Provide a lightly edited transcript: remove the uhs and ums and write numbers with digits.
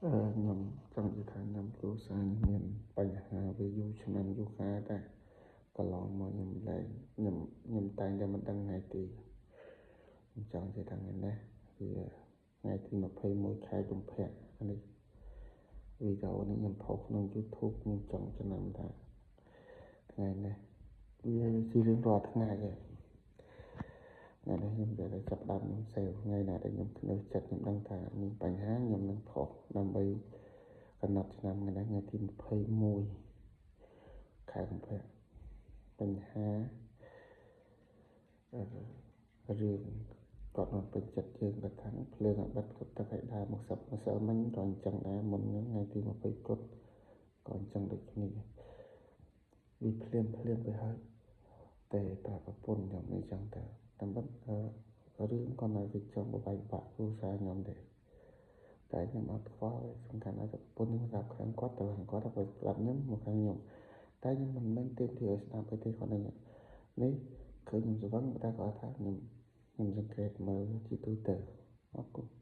ខ្ញុំចង់និយាយថាខ្ញុំគ្រួសារខ្ញុំមានបញ្ហាវាយូរឆ្នាំយូរខែដែរកន្លងមកខ្ញុំលែងខ្ញុំតែងតែមិនដឹងថ្ងៃទីខ្ញុំចង់និយាយថាថ្ងៃនេះវាថ្ងៃទី21ខែកុម្ភៈនេះវីដេអូនេះខ្ញុំផុសក្នុង YouTube ខ្ញុំចង់ចំណាំថាថ្ងៃនេះវាជារឿងរាល់ថ្ងៃឯងថ្ងៃនេះខ្ញុំតែចាប់ដើមខ្ញុំសេវថ្ងៃណាដែលខ្ញុំខ្នើចិត្តខ្ញុំដឹងថាមានបញ្ហាខ្ញុំនឹងផុសដើម្បីកំណត់ឆ្នាំថ្ងៃនេះថ្ងៃទី21ខែកុម្ភៈបញ្ហារឿងគាត់មិនពេញចិត្តយើងគាត់ថាភ្លើងឲ្យបិទគាត់ទឹកឲ្យដើរមកសឹកម្សិលមិញក៏អញ្ចឹងដែរមុនហ្នឹងថ្ងៃទី20គាត់ក៏អញ្ចឹងដូចគ្នាវាភ្លាមភ្លាមទៅហើយតែប្រាប់ប្រពន្ធខ្ញុំអញ្ចឹងទៅតាមពិតរឿងគាត់នៅវាចង់បបែកបាក់គ្រួសារខ្ញុំទេតែខ្ញុំអត់ខ្វល់សំខាន់ឲ្យតែប្រពន្ធខ្ញុំស្ដាប់ខាងគាត់ទៅខាងគាត់ទៅស្ដាប់ខ្ញុំមកខាងខ្ញុំតែខ្ញុំមិនមែនទាមទារឲ្យស្ដាប់អីទេគាត់នេះនេះឃើញខ្ញុំស្វឹងតែគាត់ថាខ្ញុំសង្កេតមើលជាទូទៅអរគុណ។